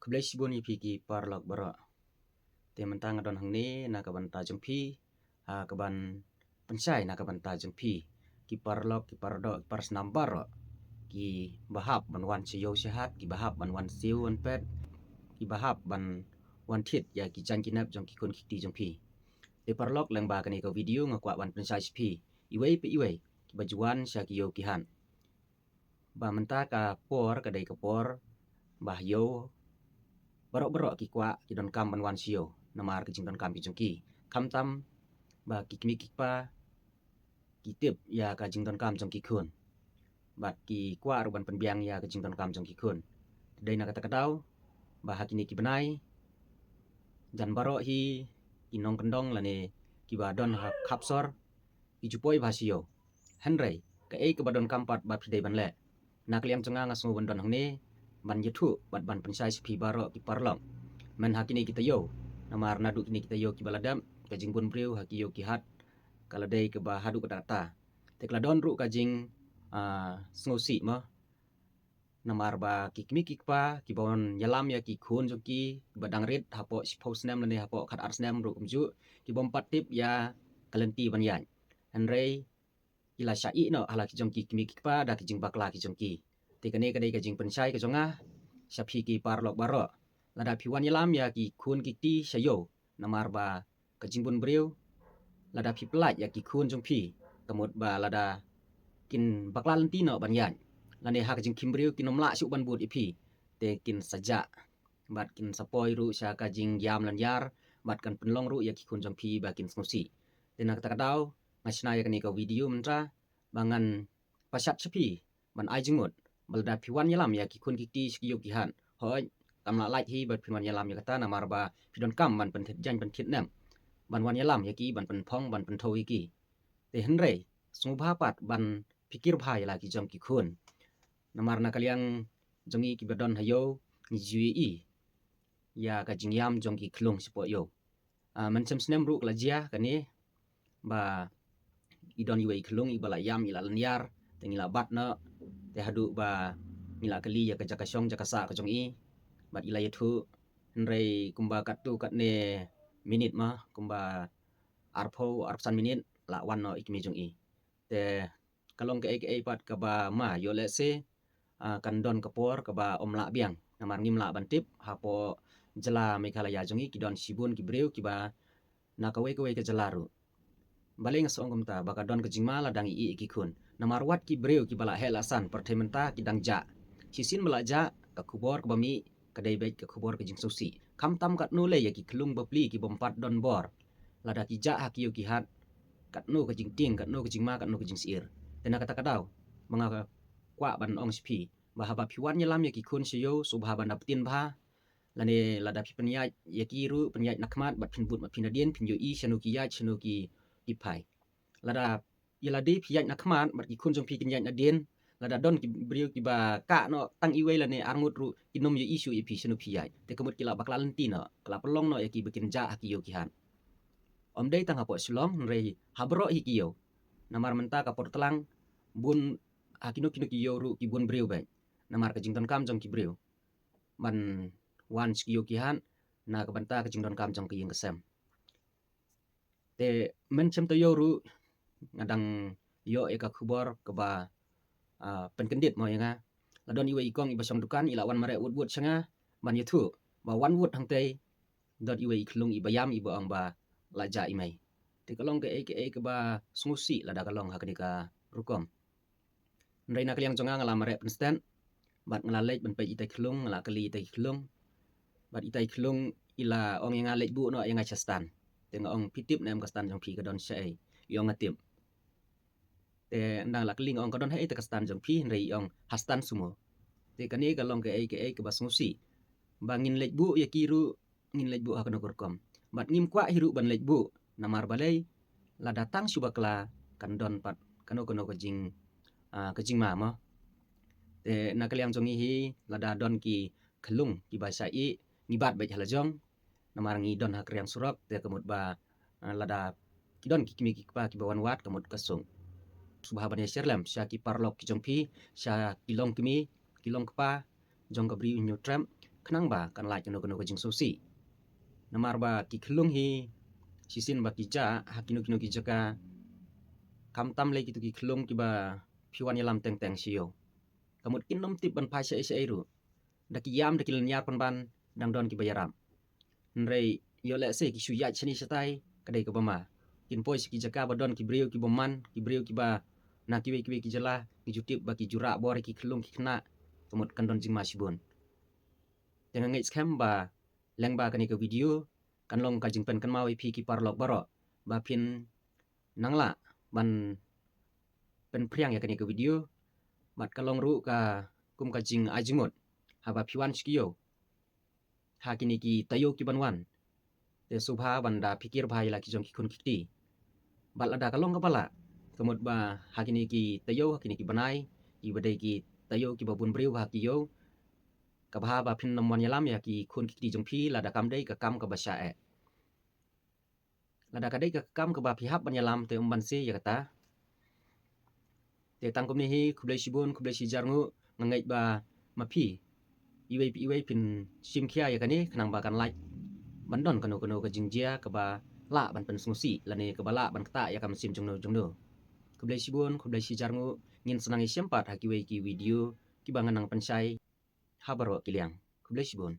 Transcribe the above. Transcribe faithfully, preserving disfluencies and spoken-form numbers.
Khublei shibun ïa phi ki paralok baroh. Te mynta nga don hangne na ka bynta jong phi, ha kaban pynshai na ka bynta jong phi ki paralok, ki paradoh, ki parasnam baroh, kiba hap ban wan sha ïew sha hat, kiba hap ban wan siew wan pet, kiba hap ban wan thied ïa ki jaiñ ki nep jong ki khun ki kti jong phi. Te paralok, lyngba kane ka video nga kwah ban pynshai sha phi iwei pa iwei kiba ju wan sha ki ïew ki hat. Ba mynta ka por ka dei ka por ba ha ïew baroh baroh ki kwah, ki donkam ban wan sha ïew namar ka jingdonkam ki jong ki. Khamtam ba ki kmie ki kpa ki tip ïa ka jingdonkam jong ki khun, bad ki kwah ruh ban pynbiang ïa ka jingdonkam jong ki khun. Te dei na kata ka daw ba ha kine ki bnai, jan baroh hi ki nongkyndong lane kiba don ha khap sor ki ju poi bha sha ïew. Hynrei kaei kaba donkam pat ba phi dei ban leh? Na ka liang jong nga, nga sngew ban don hangne ban ïathuh bad ban pynshai sha phi baroh ki paralok. Myn ha kine kita ïew, namar naduh kine kita ïew kiba la dep, ka jingbun briew ha ki ïew ki hat ka la dei kaba haduh katta katta. Te ka la don ruh ka jing, ah, sngewsih mo, namar ba ki kmie ki kpa kiba wan ïalam ïa ki khun jong ki kiba dang rit hapoh shiphew snem lane hapoh khatar snem ruh kumjuh, ki bym pat tip ïa ka lynti ban ïaid. Hynrei ki la shah ïeh noh ha la ki jong ki kmie ki kpa da ki jingbakla ki jong ki. Te kane ka dei ka jingpynshai ka jong nga sha phi ki paralok baroh. Lada phi wan ïalam ïa ki khun ki kti sha ïew namar ba ka jingbun briew, lada phi pyllait ïa ki khun jong phi, ka mut ba lada kin bakla lynti noh ban ïaid, lane ha ka jingkhim briew kin ym lah shuh ban bud ïa phi, te kin sa jah bad kin sa poi ruh sha ka jingïam lynñiar, bad kan pynlong ruh ïa ki khun jong phi ba kin sngewsih. Te na kata ka daw, nga shna ïa kane ka video mynta ba ngan pashat sha phi ban ai jingmut ba lada phi wan ïalam ïa ki khun ki kti sha ki ïew ki hat, hooid, kam lah lait hi ba phin wan ïalam ïa kata, namar ba phi donkam ban pynthied jaiñ pynthied nep, ban wan ïalam ïa ki, ban pynphong ban pynthew ïa ki. Te hynrei sngewbha pat ban pyrkhat bha ïa la ki jong ki khun. Namar na ka liang jong ngi kiba don ha ïew, ngi ju ïohi ïa ka jingïam jong ki khyllung shapoh ïew. Ah, mynshem snem ruh ka la jia kane ba i don iwei i khyllung iba la ïam, i la lynñiar, te ngi la bat noh, te haduh ba ngi la kylli ïa ka jaka shong jaka sah ka jong i, bad i la ïathuh. Hynrei kumba katto katne minit mo, kumba arphew arphew san minit, la wan noh i kmie jong i. Te ka long kaei kaei pat kaba ma ïoh lehse, ah, kan don ka por kaba ym lah biang. Namar ngim lah ban tip, hapoh jylla Meghalaya jong ngi ki don shibun ki briew kiba na kawei kawei ka jylla ruh. Balei nga sa ong kumta? Ba ka don ka jingma lada ngi ïeh ïa ki khun. Namar wat ki briew kiba la heh la san, pyrthei mynta ki dang jah. Shisien ba la jah, ka khubor kaba mih ka dei beit ka khubor ka jingsngewsih. Khamtam katno lei ïa ki khyllung bapli ki bym pat don bor, lada ki jah ha ki ïew ki hat, katno ka jingtieng, katno ka jingma, katno ka jingsyier. Te na kata ka daw ba nga kwah ban ong sha phi ba haba phi wan ïalam ïa ki khun sha ïew, sngewbha ban da pyntieng bha, lane lada phi pynïaid ïa ki ruh, pynïaid na khmat bad phin bud ma phi nadien, phin ïohi shano ki ïaid, shano ki, ki phai. Lada ïa lade phi ïaid na khmat bad ki khun jong phi kin ïaid nadien, lada don ki briew kiba kah noh tang iwei lane arngut ruh, kin ym ïohi shuh ïa phi shano phi ïaid. Te ka mut ki la bakla lynti noh, ka la pynlong noh ïa ki ba kin jah ha ki ïew ki hat. Ym dei tang hapoh Shillong, hynrei ha baroh hi ki ïew. Namar mynta ka por tlang bun ha kino kino ki ïew ruh ki bun briew beit, namar ka jingdonkam jong ki briew ban wan sha ki ïew ki hat na ka bynta ka jingdonkam jong ka ïing ka sem. Te mynshem taïew ruh nga dang ïoh ïa ka khubor kaba, ah, pynkyndit mo ïa nga. La don iwei i kong iba shong dukan, i la wan mareh wut wut sha nga ban ïathuh ba wan wut hangtei, don iwei i khyllung iba ïam, iba ong ba la jah i mei. Te ka long kaei kaei kaba sngewsih lada ka long ha kane ka rukom. Hynrei na ka liang jong nga, nga la mareh pynstet bad nga la leit ban peit ita i khyllung, nga la kylli ita i khyllung. Bad ita i khyllung i la ong ïa nga, leit buh noh ïa nga sha stand. Te nga ong, phi tip ne em ka stand jong phi ka don shaei? I ong, nga tip. Te ynda nga la kylli, nga ong, ka don haei te ka stand jong phi? Hynrei i ong, ha stand sumo. Te kane ka long kaei kaei kaba sngewsih, ba ngin leit buh ïa ki ruh, ngin leit buh ha kano ka rukom. Bad ngim kwah hi ruh ban leit buh, namar balei? Lada tang shu bakla kan don pat kano kano ka jing, ah, ka jingma mo. Te na ka liang jong ngi hi, lada don ki khyllung kiba shah ïeh, ngi bat beit ha la jong. Namar ngi don ha ka riang surok, te ka mut ba, ah, lada ki don ki kmie ki kpa kiba wan wad, ka mut ka suk. Sngewbha ban ïa share lem sha ki paralok ki jong phi, sha ki long kmie ki long kpa jong ka Bri u Hynñiewtrep, khnang ba kan lait kano kano ka jingsngewsih. Namar ba ki khyllung hi shisien ba ki jah ha kino kino ki jaka, khamtam lei kito ki khyllung kiba phi wan ïalam teng teng sha ïew. Ka mut kin nym tip ban phai shaei shaei ruh. Da ki ïam da ki lyniar pynban dang don kiba ïarap. Hynrei ïoh lehse ki shu ïaid shane shatai, ka dei kaba ma. Kin poi sha ki jaka ba don ki briew kiba man, ki briew kiba na kiwei kiwei ki jylla, ki ju tip ba ki ju rah bor ïa ki khyllung ki khynnah, ka mut kan don jingma shibun. Te nga ngeit skhem ba lyngba kane ka video kan long ka jingpynkynmaw ïa phi ki paralok baroh ba phin nang lah ban pynphriang ïa kane ka video. Bad ka long ruh ka kum ka jingai jingmut haba phi wan sha ki ïew ha kine ki taïew ki ban wan. Te sngewbha ban da phikir bha ïa la ki jong ki khun ki kti. Bad lada ka long kaba lah, ka mut ba ha kine ki taïew, ha kine ki bnai, kiba dei ki taïew kiba bun briew ha ki ïew, ka bha ba phin nym wan ïalam ïa ki khun ki kti jong phi lada kam dei ka kam kaba shah eh. Lada ka dei ka kam kaba phi hap ban ïalam te ym banse ïa kata. Te tang kumne hi, khublei shibun, khublei shihajar nguh. Nga ngeit ba ma phi iwei pa iwei phin shim khia ïa kane khnang ba kan lait ban don kano kano ka jingjia kaba lah ban pynsngewsih lane kaba lah ban ktah ïa ka mynsiem jongno jongno. Khublei shibun, khublei shihajar nguh. Ngin sa nang ïashem pat ha kiwei ki video kiba ngan nang pynshai ha baroh ki liang. Khublei shibun.